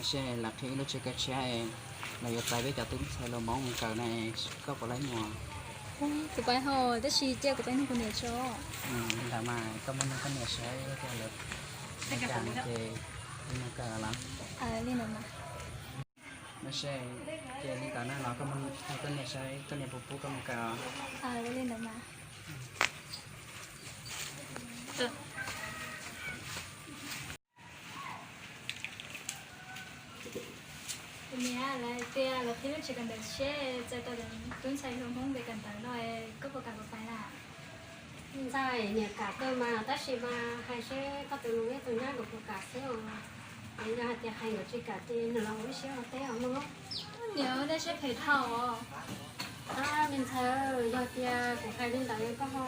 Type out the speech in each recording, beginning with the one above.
Ces lawv qhib lub tsev kawm tshiab, lawv yuav txais peb cov tub ntxhais los Hmoob mus kawm na, koj puas laib mus? Kuv pais hos, tab sis cia kuv pais nug kuv niam tso. Li ntawd mas koj mus nug koj niam saib, yog tias lawv kam ces mus kawm los. Li ntawd mas. Ces li ntawd na los koj mus nug koj niam saib koj niam puas pub koj mus kawm. Li ntawd mas. Kuv niam, lawv tias lawv qhib lub tsev kawm ntawv tshiab, txais tau cov tub ntxhais hluas Hmoob pem kawm ntawv no, koj puas kam kuv pais na? Ntxhais, niam kam kawg mas, tab sis mas hais seb koj tus nus thiab tus nyab nkawd puas kam xwb os. Yog hais tias hais nkawd tsis kam ces nws los ua ib siab ua teb os mog. Niam, dab siab phem dhau os. Ab, me ntxhais, yog tias kuv hais li ntawd koj ho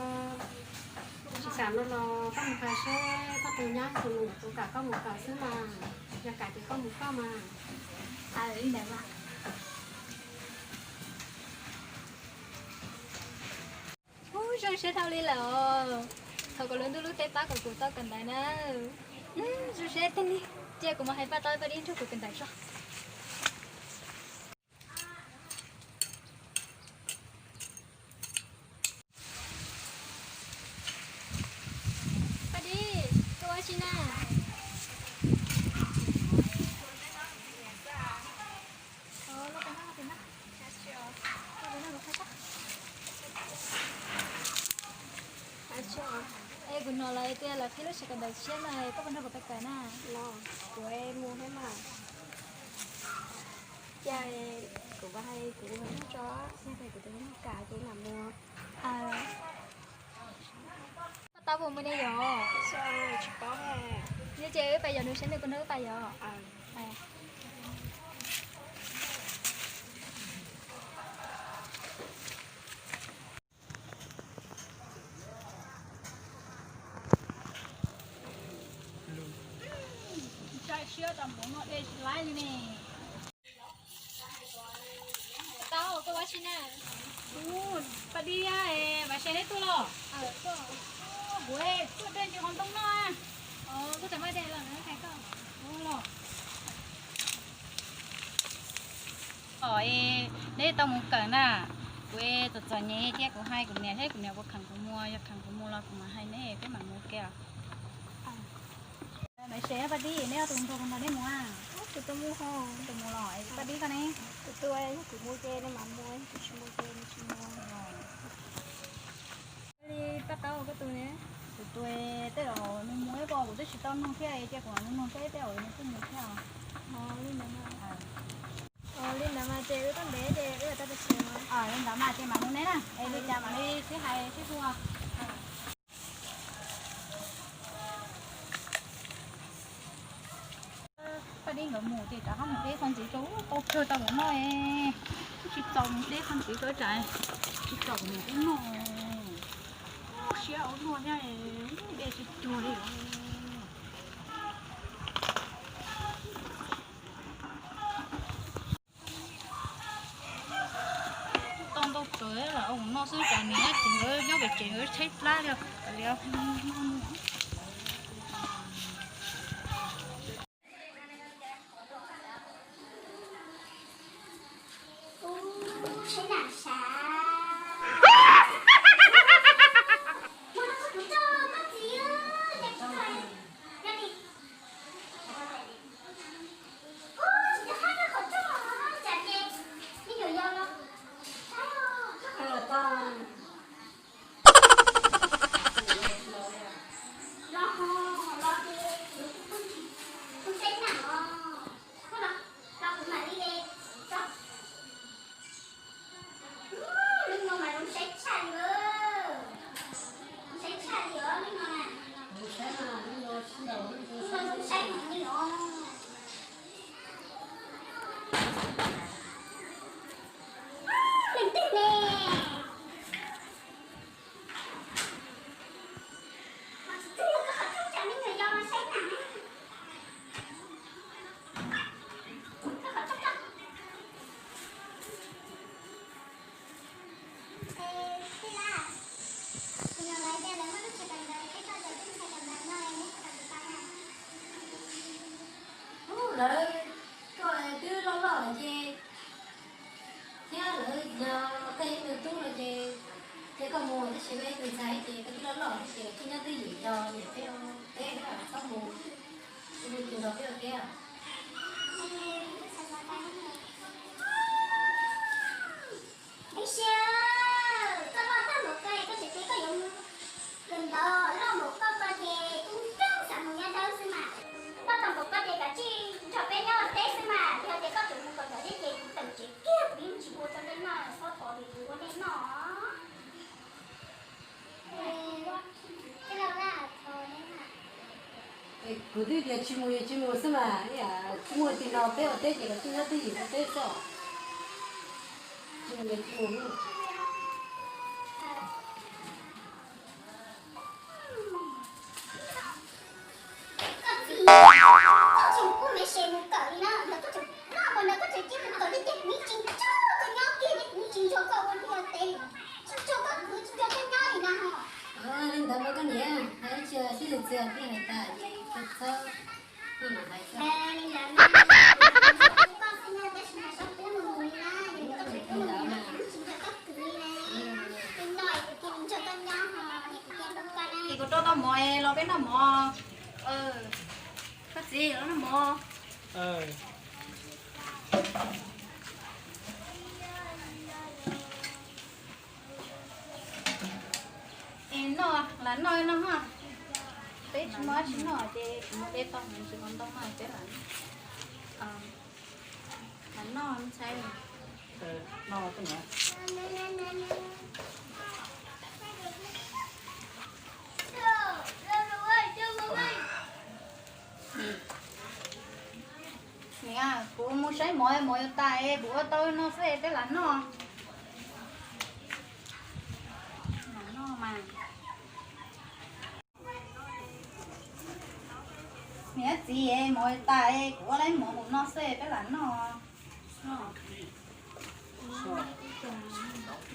tsis kam no los koj mus hais seb koj tus nyab tus nus puas kam koj mus kawm xwb mas. Yog kam ces koj mus koj mas. Ua zoo siab dhau li lawm os. Thaum kuv lub ntuj lub teb pab kom kuv tau kawm ntawv na. Zoo siab tiag li. Cia kuv mus hais Paj Taub Paj Dib nrog kuv kawm ntawv tso. Paj Dib, koj ua si na? Es kuv hnov lawv tias lawv qhib lub tsev kawm ntawv tshiab na, koj puas nrog kuv pais kawm na? Los, kuv mus thiab mas. Cia kuv pais hais kuv tus hluas nkauj tso, yog tias kuv tus hluas nkauj kam ces mam mus. Paj Taub puas muaj nej yom? Tsis paub. Yog ces wb pais yos nws seb nws puas nrog wb pais yom. Ntsaj siab tas npaum no de tsis laib li ne. Taub, koj ua si na? Paj Dib, Vam Sev neb tuaj los? Kuv tuaj de ntsis qos ntoo noj. Koj tseem muaj dej los hais koj los. Neb tau mus kawm na. Kuv txom txom nyem thiab kuv hais kuv niam thiab kuv niam puas kheev kuv mus, yog kheev kuv mus los kuv mam hais neb peb mam mus kiag. Vam Sev, Paj Dib, neb ob tug nrog kuv nrog neb mus a? Kuv tus mus ho. Tus mus los Paj Dib koj ne? Kuv tus, yog kuv mus ces nws mam mus, kuv tsis mus ces nws tsis mus. Li Paj Taub koj tus ne? Kuv tus tej zaum nws mus ib pob kuv twb tsis tau nug thiab, cia kuv mam mus nug seb tej zaum nws kuj mus thiab. Li ntawd mas ces wb tuaj ntev ces wb tau pes xeem. Li ntawd mas ces mam mus neb na, es li cas mam li sib hais sib hu. Paj Dib nkawd mus ces rov qab mus deb qhov ntxiv rau, tau kawg tau mus noj, twb tsis txaus mus deb qhov ntxiv rau tsam tsis txaus mus deb noj. Siab ua luaj thiab, dej tsis cuag li. Tau ntau kawg los ua mus noj xwb, tsam niam txiv nkawd nyob pem tsev nkawd tshaib plab li. Koj yog ib tug tub no ces thiab koj mus tab sis koj yog ib tug ntxhais ces koj twb loj loj ces koj nyob twj ywm, yog niam peb ua teb thiab txhob mus, mus tus nrog peb ua teb. Ib sim, koj loj tag npaum koj, koj tseem tias koj yuav mus kawm ntawv, loj npaum koj ko ces kuv nkees xav mus nyob dawb xwb mas. Loj tag npaum koj ces kav tsij nrog peb nyob ua teb xwb mas, yog tias koj tseem mus kawm ntawv thiab ces kuv tawm tsev kiag, kuv yeej tsis ua tau nej noj, txhob thov vim kuv ua nej noj. Kuv twb tias tsis mus yus tsis mus xwb mas, ib yam tsis muaj tig no peb ua teb ces koj tsis nyob twj ywm ua teb xwb. Tsis mus yus tsis mus. Koj txiv, koj tseem kuj me se mus kawm li na, yog koj tseem loj mus ntawd koj tseem cia mus kawm li ces kuv yeej tsis nrog koj nyob kiag li, kuv yeej tsis nrog koj ua liaj ua teb li, tsis nrog koj khwv, tsis nrog koj nyob li na ho. Li ntawd mas koj niam, hais tsis txij li txias twb hais tas ces koj txhob, koj mam hais xwb. Li ntawd mas, koj tseem kuj mus mus li na, yog koj tseem kuj mus mus kuv yeej tsis nrog koj khwv li na. Li no es kuv cia li nrog koj nyob ho, kuv cia li nrog koj na. Es kuv rau tau mov es los peb noj mov. Koj txiv, los noj mov. Es noj, lam noj no ha. Peb tsis muaj dab tsi noj ces kuv muab dej tau mus tsis muaj ntoo no peb lam noj. Lam noj ntxhais. Noj koj niam. Niam, kuv mus saib mov, mov yuav tas es kuv ua tau no xwb peb lam noj. Lam noj mas. Niam txiv, mov yuav tas es kuv ua lawm mov mus no xwb peb lam noj.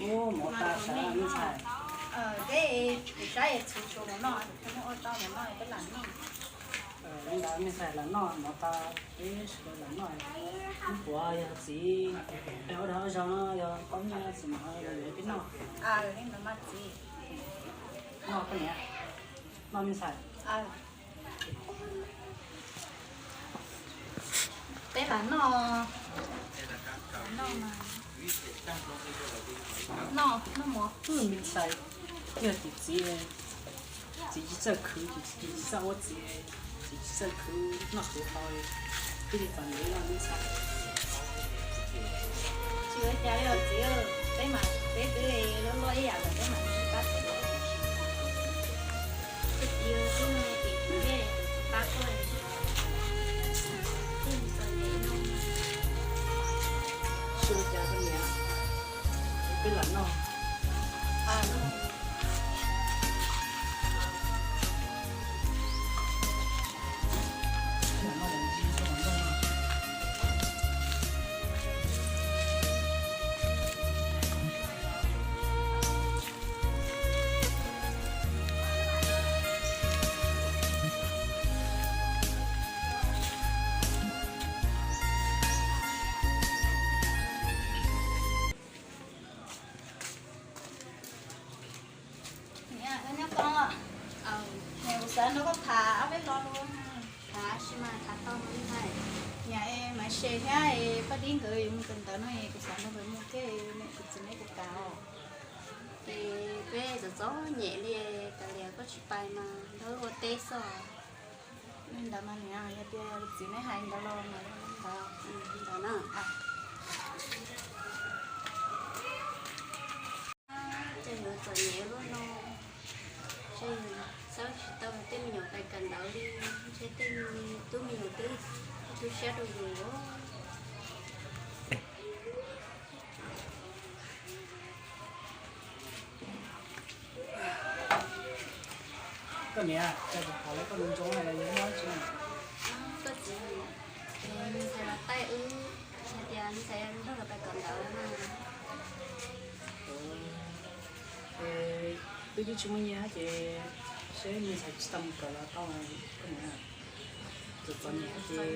Ub, mov tas sawv me ntxhais. Peb kuv saib es txhuv tsuas mus no, muab ua tau mus no peb lam noj. Li ntawd me ntxhais lam noj, mov tas peb sawv daws lam noj. Ub, puas yog txiv, ua dag ua zog no yog paub nyiaj txiv mas yuav peb noj. Li ntawd mas txiv. Noj koj niam, noj me ntxhais. Peb lam noj, noj, noj mov. Me ntxhais, yog txiv txiv, txiv tsis txawj khwv, txiv tsis txawj ua txiv, txiv tsis txawj khwv noj tsuv hau, twb li pam li no me ntxhais. Tsis ua cas li os txiv, peb mas peb twb luaj luaj ib yam lawm peb mam li pab txiv. Koj txiv, koj niam, pab koj, koj txom nyem no. Tsis ua cas koj niam, peb lam noj. Niam, wb nyob tau los? Niam, kuv xav nrog koj tham ob peb lo lus. Tham sis mas tham tau ntxhais. Niam, Maiv Sev thiab Paj Dib nkawd yuav mus kawm ntawv no es kuv xav nrog nkawd mus thiab, neb tus txiv neb puas kam os? Ces peb txom txom nyem li, kav liam koj tsis pais mas nrog wb ua teb xwb. Li ntawd mas niam, yog tias tus txiv neb hais ntawd los mas ntawd, ntawd na. Ces yuav txom nyem luaj no, ces xav tsis tau tej me nyuam pais kawm ntawv li, ntshe tej tub me nyuam twb tu siab rau yus. Koj niam, cas kuv pom lawv koj ntxoov ntxoov hais los yog muaj dab tsi? Koj txiv, me ntxhais los taij wb hais tias me ntxhais nrog lawv pais kawm ntawv na. Es twb twb tsis muaj nyiaj ces seb me ntxhais tsis tau mus kawm los tau, koj niam. Txom txom nyem ces,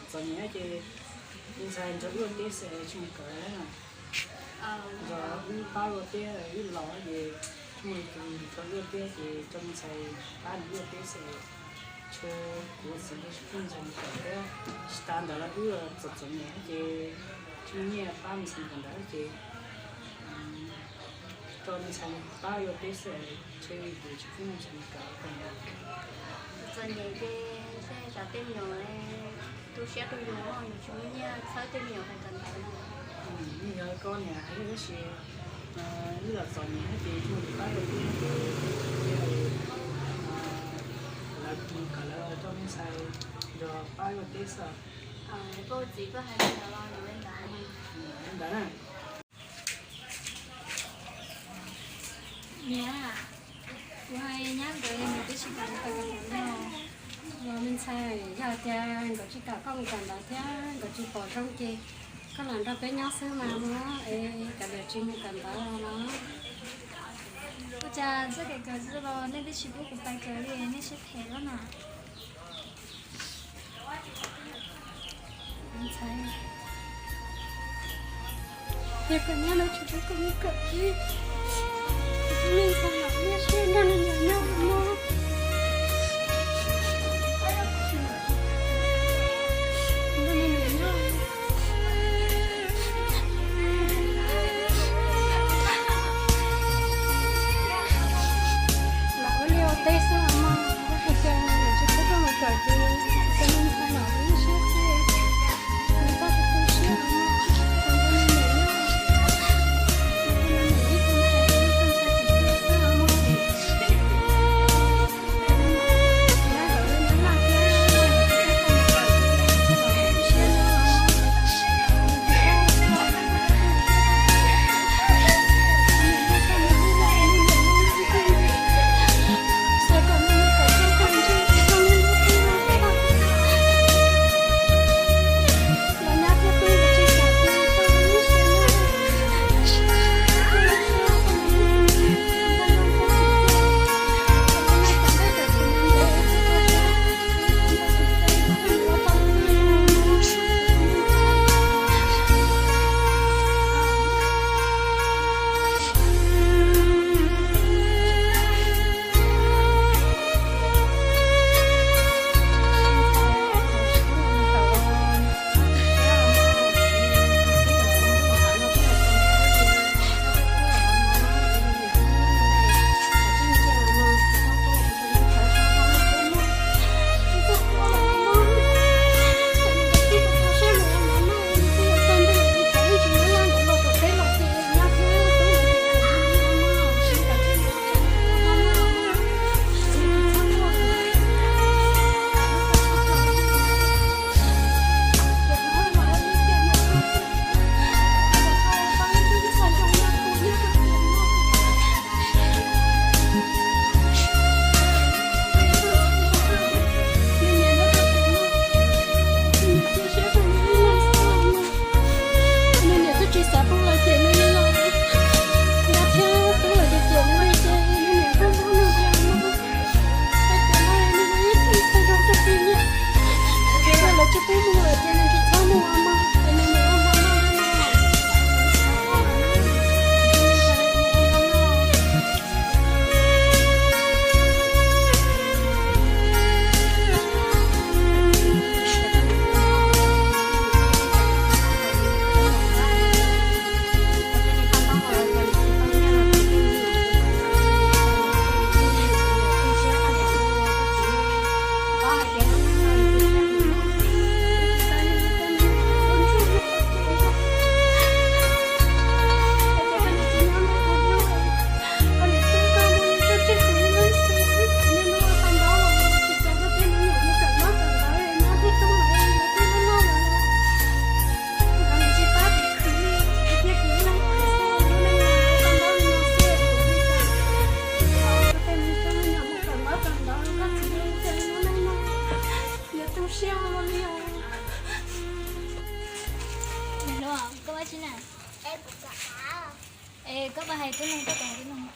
txom nyem ces me ntxhais nrog wb ua teb xwb tsis mus kawm na. Nrog wb pab luaj teb, wb los ces muaj tus nrog luaj teb ces coj me ntxhais pab nws luaj teb xwb. Ntshe kuv txiv thiaj tsis pub ntxhais mus kawm thiab. Tsis tas ntawd los wb txom txom nyem ces tsis muaj nyiaj pab me ntxhais mus kawm ntawv ces coj me ntxhais pab luaj teb xwb, ntshe kuv tsis pub me ntxhais mus kawm. Txom nyem ces tej zaum tej me nyuam tu siab rau yus, yus tsis muaj nyiaj txhawb tej me nyuam kawm ntawv no. Yog koj niam hais tab sis wb los txom nyem ces tsis muaj tus pab luaj teb ces lawv mus kawm lawv coj me ntxhais nrog pab luaj teb xwb. Koj txiv koj hais li ntawd los yus li ntawd na. Niam, kuv hais nyab nkawd nws twb tsis kam mus kawm ntawv no. Los me ntxhais, yog tias nkawd tsis kam koj mus kawm ntawv thiab nkawd tsis pom zoo ces koj lam nrog peb nyob xwb mas mog, es kav liam tsis mus kawm ntawv los. Ua cas txoj kev kawm xwb los nej twb tsis pub kuv pais kawm li, nej siab phem lawm na. Yog koj nyob no tsis pub koj mus kawm li, me ntxhais los nyob siab nrog me nyuam nyob no. Nrog me nyuam nyob. Lam ua liaj ua teb xwb los mas, hais tias tsis pub koj mus kawm ces koj mus ntxhais los ua ib siab xwb, nws txhob tu siab los mas, ua me nyuam nyob, ua me nyuam ib tug ntxhais ib tug ntxhais tiag tiag xwb los mas. Nws niam twb tsis xav pub los cem nws li los, nrog thiab tub los cem cem nws li ces nws niam kuj hlub nws tiag no. Hais tias nws ua ib tug ntxhais zoo kawg li, yog lawv tsis pub mus lawm ces nws tsis txhob mus mog, es nws niam ua hmo noj li no. Koj puas hais tub noog, koj puas hais tub noog?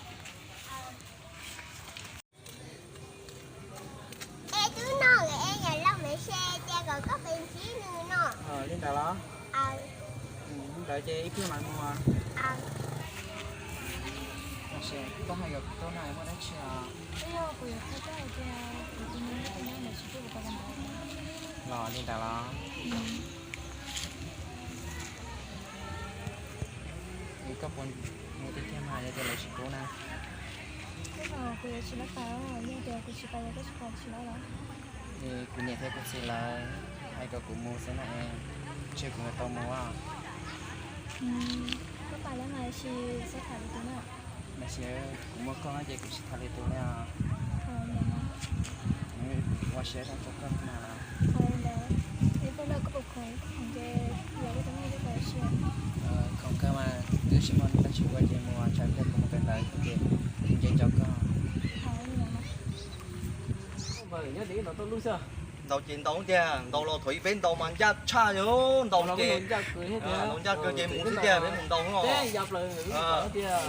Es tub noog, es yog loj me se ces kom koj pes ntsib nws no. Li ntawd los? Lawv ces ib pliag mam mus. Koj hais kom kuv tuaj no muaj dab tsi os? Los li ntawd los? Es koj puas mus tiag tiag mas yog tias lawv tsis pub na? Es kuv niam thiab kuv txiv lawv hais kom kuv mus xwb na es, ntshe kuv yuav tau mus. Koj pais lawm mas, sis txhob tham li tus na. Mas sis kuv muaj koj ces kuv tsis tham li tus li os. Ua siab zoo rau koj mas. Khoom kawg mas, twb tsis muaj dab tsi ua ces mus tsam pliag kuv mus kawm ntawv ces kuv nce nco koj. Ntaus ces ntaus tiag, ntaus los thaum ib peb ntaus mas ncaj tshaj li, ntaus ces, ntaus ncaj kawg ces mus xwb tiag, peb mus ntaus no.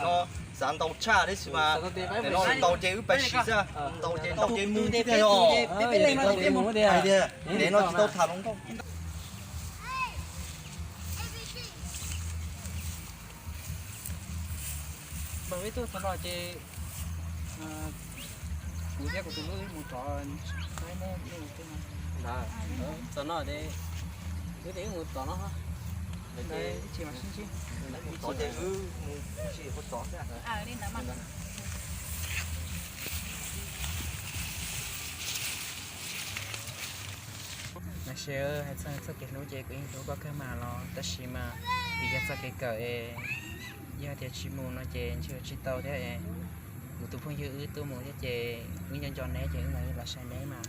No xav ntaus tshaj tab sis mas no ntaus ces wb pais sim xwb, ntaus ces ntaus ces mus xwb tiag yog. Hais tias ntev no tsis tau tham hluas nkauj. Npawg, peb tuaj txog no ces kuv thiab kuv tus hlub wb mus rov saib neb, neb mus twg no. Ntawd txog no ces wb mus tom no. Ib chim mas sib ntsib. Mus tom ces wb mus ib chim ua tom xwb. Mas sis, hais txog txoj kev hlub ces kuv yeej hlub koj kawg mas los tab sis mas vim yog txoj kev kawm es yog tias tsis mus no ces ntshe yuav tsis tau thiab es. Kuv tus phooj ywg wb tuaj mus thiab ces wb nco nco neb ces wb mam li los saib neb mas.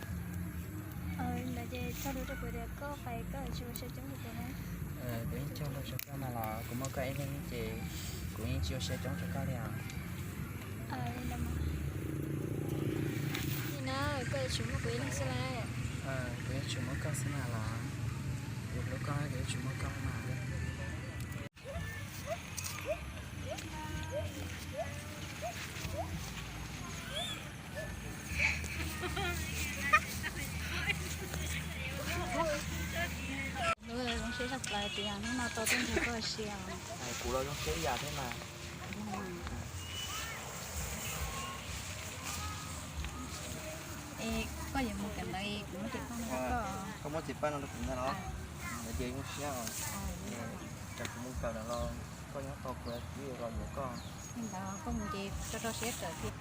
Ntawd ces txog lus rau kuv tias koj pais koj tsis ua siab coob rau kuv na. Kuv yeej cog lus rau koj mas los kuv muaj koj ib leeg ces kuv yeej tsis ua siab coob rau koj li os. Li na, koj yuav tsum muaj kuv ib leeg xwb lauj. Kuv yuav tsum muaj koj xwb mas los. Kuv hlub koj, kuv yuav tsum muaj koj mas. Zoo siab tshaj plaws tias hnub no tau tuaj nrog koj ua si os. Kuv los zoo siab ib yam thiab mas. Es koj yuav mus kawm ntawv, kuv muab cov paj no rau koj. Koj muab cov paj no rau kuv ntag los? Lawv ces zoo siab os. Tsam kuv mus kawm lawm los koj nyob tos kuv, kuv los yuav koj. Li ntawd koj mus ces tso rau siab kawm thiab.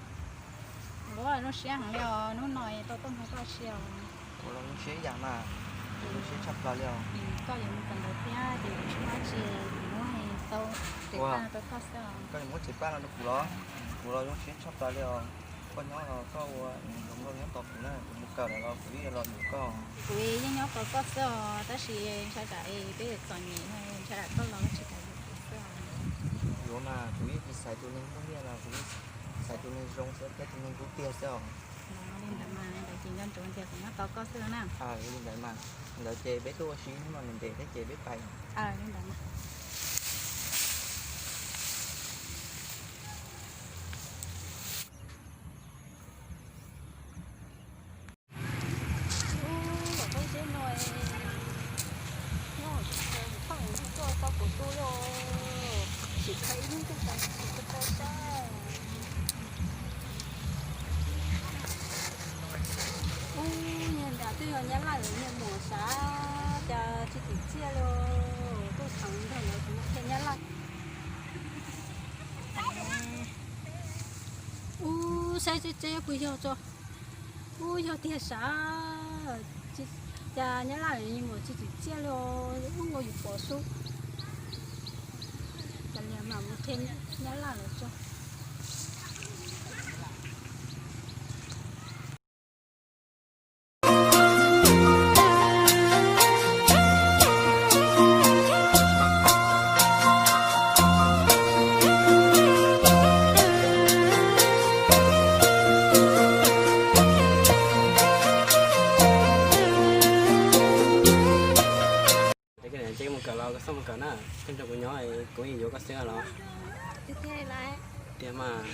Kuv los zoo siab heev li os, hnub no tau tuaj nrog koj ua si os. Kuv los zoo siab ib yam mas, zoo siab tshaj plaws li os. Koj yuav mus kawm ntawv thiab ces kuv tsis muaj dab tsi, kuv muab tau cov paj no rau koj xwb os. Koj yuav muab cov paj no rau kuv los? Kuv los zoo siab tshaj plaws li os. Koj nyob los koj ua hluas nkauj nyob tos kuv na, kuv mus kawm lawm los kuv yeej los yuav koj. Kuv yeej nyob tos koj xwb os, tab sis ntshai tsam es peb yuav txom nyem, ntshai tsam koj los koj tsis kam yuav kuv xwb os. Yuav mas, kuv yeej tsis xaiv tus neeg muaj nyiaj los, kuv yeej xaiv tus neeg zoo xwb thiab tus neeg hlub tiag xwb os. Li ntawd mas, ntawd ces nco ntsoov tias kuv nyob tos koj xwb na. Li ntawd mas, ntawd ces peb tuaj ua si hnub no ntev thiab ces peb pais. Li ntawd mas. Ub, los tau zeb no, nyob hauv tsev khaws hauv phaj mus tuaj tau kuv tu li, sim khaws ib lub tuaj tau sim khaws tau sab. Ub, niag nram twb yog nyab laj lawm, niag muam sav cas tsis tsim txiaj li, tuaj txheev nrog lawv kuv mus qhia nyab laj. Ub, saib seb puas yog tso. Ub, yog tiag sav, cas nyab laj niag muam tsis tsim txiaj li, ub, ua yus pom sub. Cas li mam mus qhia nyab laj lawm tso. Ces mus kawm los koj txhob mus kawm na, koj nrog kuv nyob, kuv yeej yuav koj xwb los. Tiag mas.